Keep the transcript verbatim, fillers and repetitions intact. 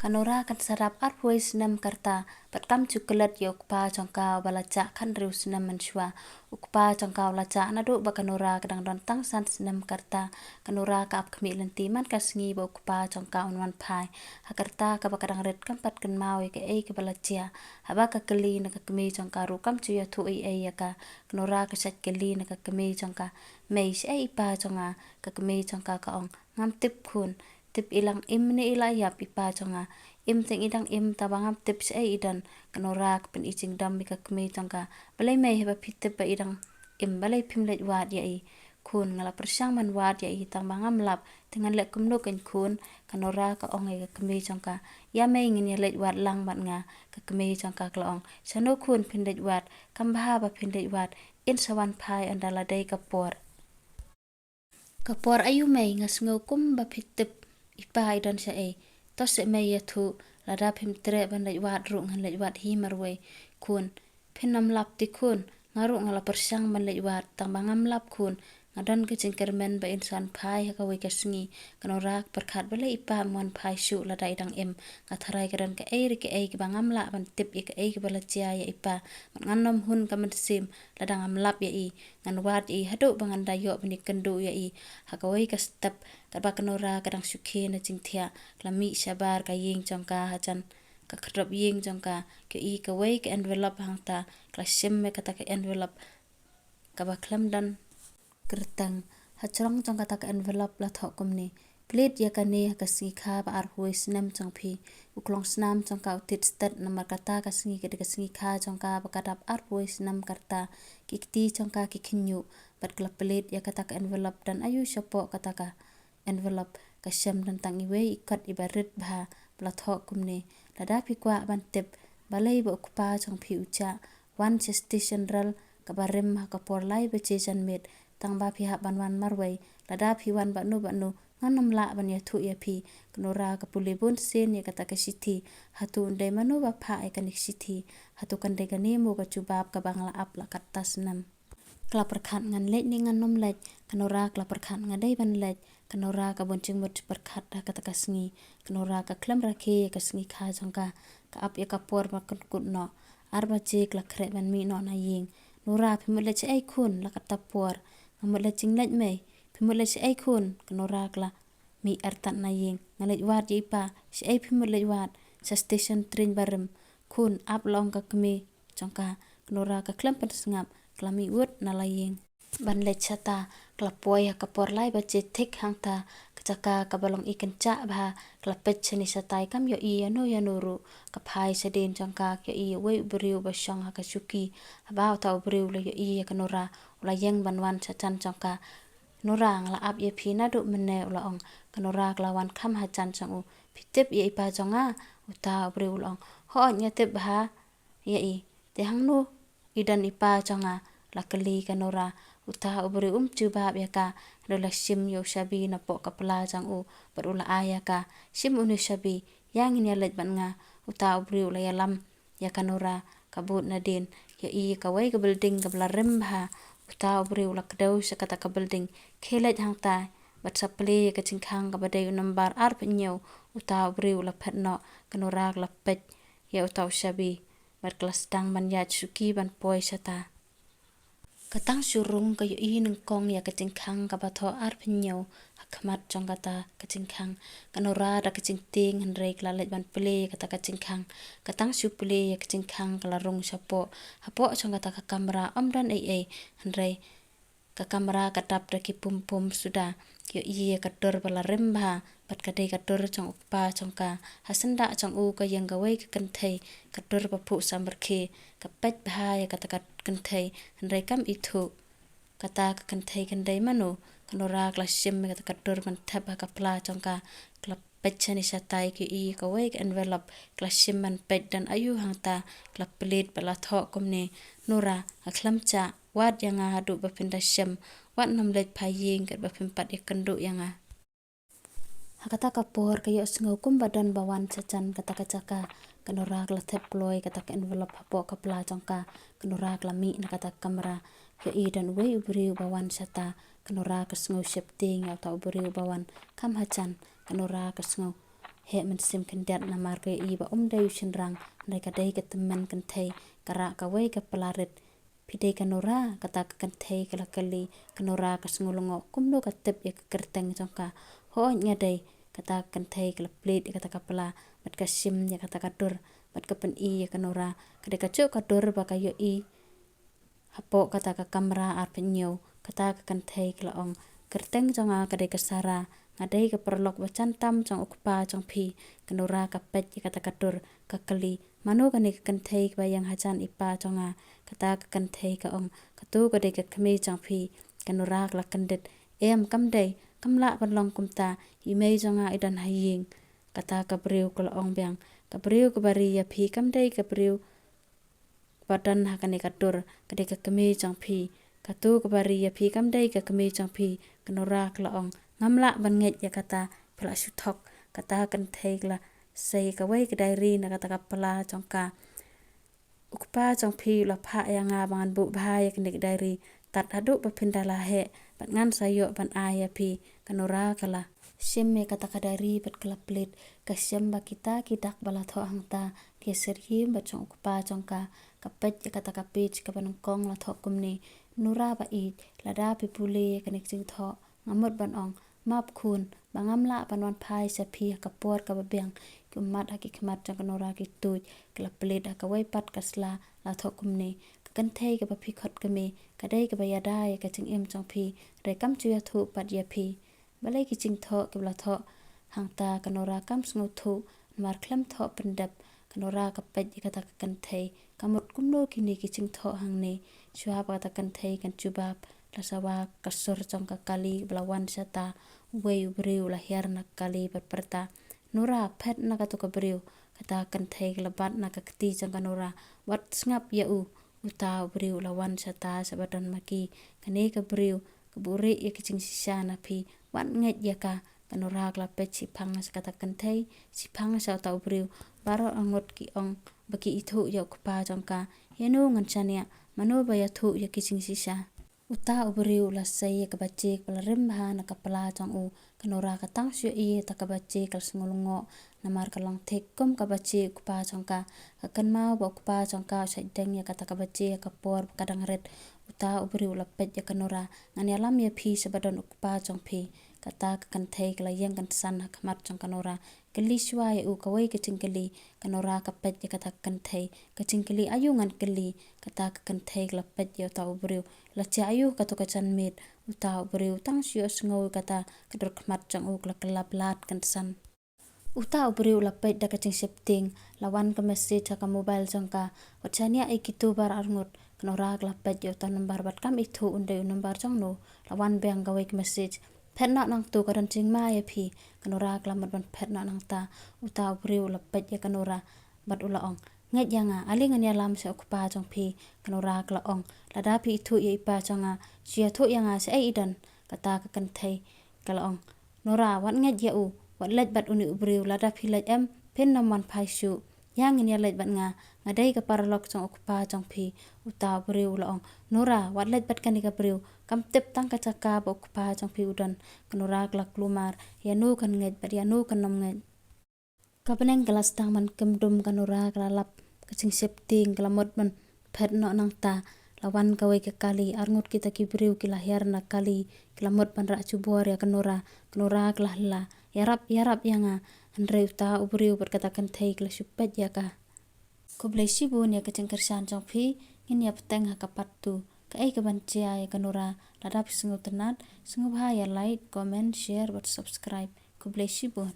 Ka Nora kan sa dap arphew snem ka rta, bad kam ju klet ïa u kpa jong ka uba la jah khathynriew snem mynshuwa. U kpa jong ka u la jah naduh ba ka Nora ka dang don tang san snem ka rta. Ka Nora ka ap khmih lynti man ka sngi ba u kpa jong ka un wan phai. Ha ka rta kaba ka dang rit kam pat kynmaw ïa kaei kaba la jia. Haba ka kylli na ka kmie jong ka ruh kam ju ïathuh ei ei ïa ka. Ka Nora ka shait kylli na ka kmie jong ka, "Mei, shaei i pa jong nga?" Ka kmie jong ka ka ong, "Ngam tip khun. Tip i lang im ne i la ïap i pa jong nga? Im teng i dang im, tangba ngam tip shaei i don." Ka Nora ka pyni jingdom ïa ka kmie jong ka, "Balei mei, haba phi tip ba i dang im, balei phim leit wad ïa i?" "Khun, nga la pyrshang ban wad ïa i, tangba ngam lap. Te ngan leh kumno kein khun?" Ka Nora ka ong ïa ka kmie jong ka, "Ïa mei, ngin ïa leit wad lang bad nga." Ka kmie jong ka ka la ong, "Shano khun phin leit wad? Kam bha ba phin leit wad. In sa wan phai ynda la dei ka por." "Ka por aïu mei? Nga sngew kumba phi tip i pa i don shaei. To seh mei, ïathuh, lada phim treh ban leit wad ruh ngan leit wad hi marwei." "Khun, phin ym lap te khun? Nga ruh nga la pyrshang ban leit wad, tangba ngam lap khun. Nga don ka jingkyrmen ba in sa wan phai ha kawei ka sngi." Ka Nora ka pyrkhat, "Balei i pa im wan phai shuh lada i dang im? Nga tharai ka don kaei re kaei kaba ngam lah ban tip ïa kaei kaba la jia ïa i pa. Bad ngan ym hun ka mynsiem lada ngam lap ïa i. Ngan wad ïa i haduh ba ngan da ïoh ban ïakynduh ïa i." Ha kawei ka step, katba ka Nora ka dang shu khie na jingthiah, ka la mih shabar ka ïing jong ka hajan ka khyrdop ïing jong ka, ka ïohi kawei ka envelope hangta. Ka la shim ïa kata ka envelope kaba khlem don kyrteng. Ha jrong jong kata ka envelope la thoh kumne: "Plie ïa kane ha ka sngi kha ba arphew snem jong phi. U klongsnam jong ka u tied stet, namar kata ka sngi ka dei ka sngi kha jong ka ba ka dap arphew snem ka rta. Ki kti jong ka ki khynñiuh." Bad ka la plie ïa kata ka envelope. Don aïu shapoh kata ka envelope? Ka shem don tang iwei i kot iba rit bha ba la thoh kumne: "Lada phi kwah ban tip balei ba u kpa jong phi u jah, wan sha station rel kaba rim ha ka por lai baje janmiet. Tangba phi hap ban wan marwei. Lada phi wan bad no bad no, ngan ym lah ban ïathuh ïa phi." Ka Nora ka pule bun sien ïa kata ka shithi. Hato un dei mano ba phah ïa kane ka shithi? Hato kan dei kane mo ka jubab kaba nga la ap la katta snem? Ka la pyrkhat, "Ngan leit ne ngan ym leit?" Ka Nora ka la pyrkhat, "Nga dei ban leit." Ka Nora ka bun jingmut jingpyrkhat ha kata ka sngi. Ka Nora ka khlem rakhe ïa ka sngi kha jong ka. Ka ap ïa ka por ba kut kut noh. Ar baje ka la khreh ban mih noh na ïing. "Nora, phi mut leit shaei khun la katta por?" "Nga mut leit jingleit mei." "Phi mut leit shaei khun?" Ka Nora ka la mih artat na ïing. "Nga leit wad ïa i pa." "Shaei phi mut leit wad?" "Sha station tren barim." "Khun," ap la ong ka kmie jong ka. Ka Nora ka khlem pynsngap, ka la mih wut na la ïing ban leit shata. Ka la poi ha ka por lai baje thik hangta, ka jaka kaba long i kynjah bha. Ka la peit shane shatai kam ïohi ïano ïano ruh. Ka phai shadien jong ka, ka ïohi uwei u briew ba shong ha ka shuki. Haba uta u briew u la ïohi ïa ka Nora, u la ïeng ban wan sha jan jong ka. "Nora, nga la ap ïa phi naduh mynne," u la ong. Ka Nora ka la wan kham ha jan jong u. "Phi tip ïa i pa jong nga?" uta u briew u la ong. "Hooid, nga tip bha ïa i. Te hangno i don i pa jong nga?" la kylli ka Nora. Uta u briew um jubab ïa ka, hynrei u la shim ïa u shabi napoh ka pla jong u bad u la ai ïa ka. "Shim une u shabi, ïa ngin ïa leit bad nga." Uta u briew u la ïalam ïa ka Nora, ka bud nadien. Ka ïohi kawei ka building kaba la rim bha. Uta u briew u la kdew sha kata ka building. "Khie leit hangta bad sa plie ïa ka jingkhang kaba dei u nombar arphew hynñiew." Uta u briew u la phet noh. Ka Nora ka la peit ïa uta u shabi bad ka la sdang ban ïaid shuki ban poi shata. Ka tang shu rung, ka ïohi nyngkong ïa ka jingkhang kaba thoh arphew hynñiew ha khmat jong kata ka jingkhang. Ka Nora da ka jingtieng hynrei ka la leit ban plie ïa kata ka jingkhang. Ka tang shu plie ïa ka jingkhang ka la rung shapoh. Hapoh jong kata ka kamra ym don ei ei, hynrei ka kamra ka dap da ki pum pum suda. Ka ïohi ïa ka dur ba la rim bha, bad ka dei ka dur jong u kpa jong ka. Ha syndah jong u ka ïeng kawei ka kynthei, ka dur ba phuh samrkhie. Ka peit bha ïa kata ka kynthei, hynrei kam ithuh kata ka kynthei kan dei mano. Ka Nora ka la shim ïa kata ka dur ban thep ha ka pla jong ka. Ka la peit shane shatai, ka ïohi kawei ka envelope. Ka la shim ban peit, don aïu hangta? Ka la plie bad la thoh kumne: "Nora, nga khlem jah. Wad ïa nga haduh ba phin da shem. Wat nym leit phai ïing katba phim pat ïakynduh ïa nga." Ha kata ka por ka ïohsngew kumba don ba wan sha jan kata ka jaka. Ka Nora ka la thep kloi kata ka envelope hapoh ka pla jong ka. Ka Nora ka la mih na kata ka kamra. Ka ïohi don uwei u briew ba wan shata. Ka Nora ka sngew sheptieng ïa uta u briew ba wan kham ha jan. Ka Nora ka sngew heh mynsiem khyndiat namar ka ïohi ba um dei u shynrang, hynrei ka dei ka tymmen kynthei, ka rah kawei ka pla rit. Phi dei ka Nora? kata ka kynthei ka la kylli. Ka Nora ka sngew lyngngoh kumno ka tip ïa ka kyrteng jong ka. Hooid nga dei, kata ka kynthei ka la plied ïa kata ka pla, bad ka shim ïa kata ka dur, bad ka pyni ïa ka Nora. Ka dei kajuh ka dur ba ka ïohi hapoh kata ka kamra arphew hynñiew. Kata ka kynthei ka la ong, kyrteng jong nga ka dei ka Sara, nga dei ka paralok ba jan tam jong u kpa jong phi. Ka Nora ka peit ïa kata ka dur, ka kylli, mano kane ka kynthei kaba ïeng hajan i pa jong nga? Kata ka kynthei ka ong, kato ka dei ka kmie jong phi. Ka Nora ka la kyndit, em kam dei, kam lah ban long kumta, i mei jong nga i don ha ïing. Kata ka briew ka la ong biang, ka briew kaba ri ïa phi kam dei ka briew ba don ha kane ka dur, ka dei ka kmie jong phi. Kato kaba ri ïa phi kam dei ka kmie jong phi. Ka Nora ka la ong, ngam lah ban ngeit ïa kata, phi la shu thok. Kata ka kynthei ka la sei kawei ka diary na kata ka pla jong ka. U kpa jong phi u la phah ïa nga ba ngan buh bha ïa kane ka diary, tad haduh ba phin da la heh, bad ngan sa ïoh ban ai ïa phi. Ka Nora ka la shim ïa kata ka diary bad ka la plied. Ka shem ba kita ki dak ba la thoh hangta ki syriem bad jong u kpa jong ka. Ka peit ïa kata ka page kaba nyngkong la thoh kumne, Nora ba ïeit, lada phi pule ïa kane ka jingthoh, nga mut ban ong, map khun, ba ngam lah ban wan phai sha phi ha ka por kaba biang. Ki ummat ha ki khmat jong ka Nora ki tuid, ki la plied. Ha kawei pat ka sla la thoh kumne, ka kynthei kaba phi khot kmie, ka dei kaba ïada ïa ka jingim jong phi, hynrei kam ju ïathuh pat ïa phi. Balei ki jingthoh kiba la thoh hangta ka Nora kam sngewthuh, namar khlem thoh pyndep. Ka Nora ka peit ïa kata ka kynthei, ka mut kumno kine ki jingthoh hangne. Shuwa ba kata ka kynthei kan jubab, la sawa ka sur jong ka kali ba la wan shata. Uwei u briew u la hiar na ka kali bad pyrta, Nora, phet na kato ka briew. Kata ka kynthei ka la bat na ka kti jong ka Nora, wat sngap ïa u. Uta u briew u la wan shata sha ba don ma ki. Kane ka briew ka buhrieh ïa ki jingshisha na phi, wat ngeit ïa ka. Ka Nora ka la peit shiphang sha kata ka kynthei, shiphang sha uta u briew. Baroh arngut ki ong ba ki ithuh ïa u kpa jong ka. Ïano ngan shaniah, mano ba ïathuh ïa ki jingshisha? Uta u briew u la sei ïa ka baje kaba la rim bha na ka pla jong u. Ka Nora ka tang shu ïohi ïa kata ka baje ka la sngew lyngngoh, namar ka long thik kum ka baje u kpa jong ka. Ka kynmaw ba u kpa jong ka u shait deng ïa kata ka baje ha ka por ba ka dang rit. Uta u briew u la peit ïa ka Nora, ngan ïalam ïa phi sha ba don u kpa jong phi. Kata ka kynthei ka la ïeng kynsan ha khmat jong ka Nora. Kylli shuwa ïa u kawei ka jingkylli. Ka Nora ka peit ïa kata ka kynthei, ka jingkylli aiu ngan kylli? Kata ka kynthei ka la peit ïa uta u briew, la jia aiu kato ka janmiet? Uta u briew tang shu ïohsngew ïa kata, ka dur khmat jong u ka la kylla lad kynsan. Uta u briew u la peit da ka jingsheptieng, la wan ka message ha ka mobile jong ka, wat shaniah ïa kito baroh arngut. Ka Nora ka la peit ïa uta u number bad kam ithuh un dei u number jong no. La wan biang kawei ka message, phet noh nangto, ka don jingma ïa phi. Ka Nora ka la mut ban phet noh nangta. Uta u briew u la peit ïa ka Nora bad u la ong, ngeit ïa nga, ale ngan ïalam sha u kpa jong phi. Ka Nora ka la ong, lada phi ithuh ïa i pa jong nga, shu ïathuh ïa nga shaei i don. Kata ka kynthei ka la ong, Nora, wat ngeit ïa u, wat leit bad une u briew, lada phi leit em phin nym wan phai shuh. Ïa ngin ïaleit bad nga, nga dei ka paralok jong u kpa jong phi. Uta u briew u la ong, Nora, wat leit bad kane ka briew, kam tip tang ka jaka ba u kpa jong phi u don. Ka Nora ka la kulmar, ïano kan ngeit bad ïano kan nym ngeit. Ka bneng ka la sdang ban kem dum, ka Nora ka la lap, ka jingsheptieng ka la mut ban phet noh nangta. La wan kawei ka kali, arngut kita ki briew ki la hiar na kali, ki la mut ban rah jubor ïa ka Nora. Ka Nora ka la hla, ïarap, ïarap ïa nga. Hynrei uta u briew bad kata ka kynthei ki la shu peit ïa ka. Khublei shibun ïa ka jingkyrshan jong phi, ngin ïa bteng ha ka part two. Kaei kaban jia ïa ka Nora? Lada phi sngewtynnat, sngewbha ïa like, comment, share bad subscribe. Khublei shibun.